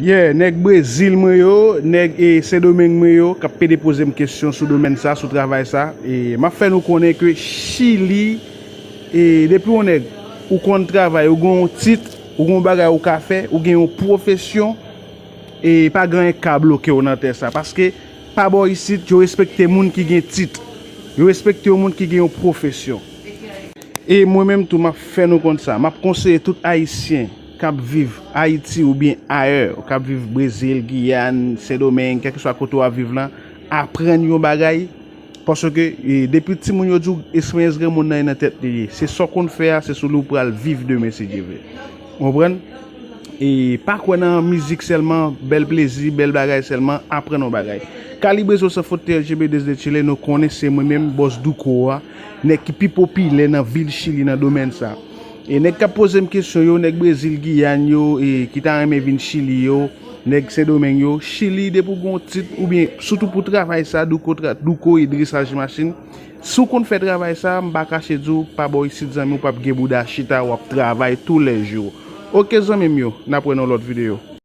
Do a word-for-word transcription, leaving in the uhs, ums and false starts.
Yeah, nèg Brezil mwen yo, nèg e Sendomeng mwen yo k ap pede poze m kesyon sou domèn sa, sou travay sa. E m ap fè nou konnen ke Chili, e depi yon nèg ou konn travay, ou gen yon tit, ou gen yon bagay ou ka fè, ou gen yon pwofesyon, e pa gen anyen k ka bloke w nan tè sa. Paske pa bò isit, yo respekte moun ki gen tit. Yo respekte yon moun ki gen yon pwofesyon. E mwen menm tou, m ap fè nou konn sa. M ap konseye tout Ayisyen k ap viv Ayiti oubyen ayè, k ap viv Brezil, Giyàn, Sendomeng, kèlkeswa kote w ap viv lan, aprann yon bagay. Paske e, depi timoun yo di w eksperyans granmoun nan e nan tèt li ye. Se sa w konn fè a, se sou li w pral viv demen si Dye vle. Ou konprann? E pa kwè nan mizik sèlman, bèl plezi, bèl bagay sèlman, aprann yon bagay. Kalibre Zo San Fwontyè L G B desde Chile, nou konnen se mwen menm, bòs Douko a, nèg ki pi popilè nan vil Chili nan domèn sa. E nèg k ap poze m kesyon yo, nèg Brezil, Giyàn yo, e ki ta renmen vin Chili yo, nèg Sendomeng yo, Chili depi w gen yon tit, oubyen sitou pou travay sa, Douko, tra, Douko e dresaj machin, si w konn fè travay sa, m pa kache di w, pa bò isit zanmi, w p ap gen bouda chita, w ap travay toulèjou. Oke zanmi m yo, n ap wè nan lòt videyo.